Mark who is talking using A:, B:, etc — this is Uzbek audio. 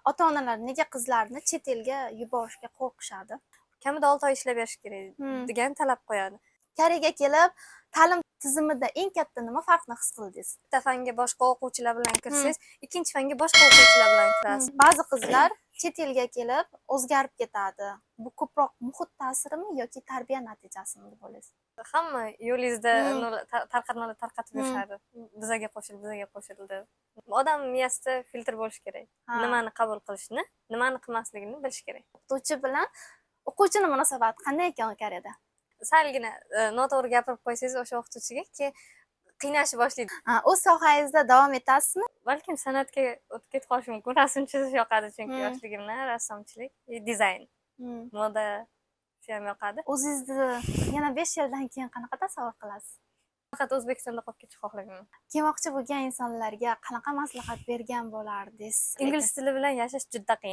A: Ota onalar nega qizlarni chet elga yuborishga qo'rqishadi?
B: Kamida 6 oy ishlab berish kerak degan talab qo'yadi.
A: Koreyaga kelib, ta'lim tizimida eng katta nima farqni his qildingiz?
B: Bitta fanga boshqa o'quvchilar bilan kirsangiz, ikkinchi fanga boshqa o'quvchilar bilan kirasiz.
A: Ba'zi qizlar chet elga kelib o'zgarib ketadi. Bu ko'proq muhit ta'sirimi yoki tarbiya natijasimi deb o'ylaysiz?
B: Hamma yo'lingizda tarqatmalar tarqatib yurishadi. Bizaga qo'shil, bizaga qo'shil deb. Odam miyasida filtr bo'lishi kerak. Nimani qabul qilishni, nimani qilmasligini bilish kerak.
A: O'qituvchi bilan o'quvchini munosabati qanday ekan Koreyada?
B: Salgina noto'g'ri gapirib qo'ysangiz o'sha o'qituvchiga, keyin qiynashni boshlaydi.
A: Ha, o'z sohangizda davom etasizmi?
B: Balkim san'atga o'tib ketib qolishim mumkin. Rasm chizish yoqadi, chunki yoshligimdan rassomchilik, dizayn, moda, shu ham yoqadi.
A: O'zingizni yana 5 yildan keyin qanaqa tasavvur qilasiz?
B: Faqat O'zbekistonda qolib ketishni xohlamayman.
A: Kelmoqchi bo'lgan insonlarga qanaqa maslahat bergan bo'lardingiz?
B: Ingliz tili bilan yashash juda qiyin.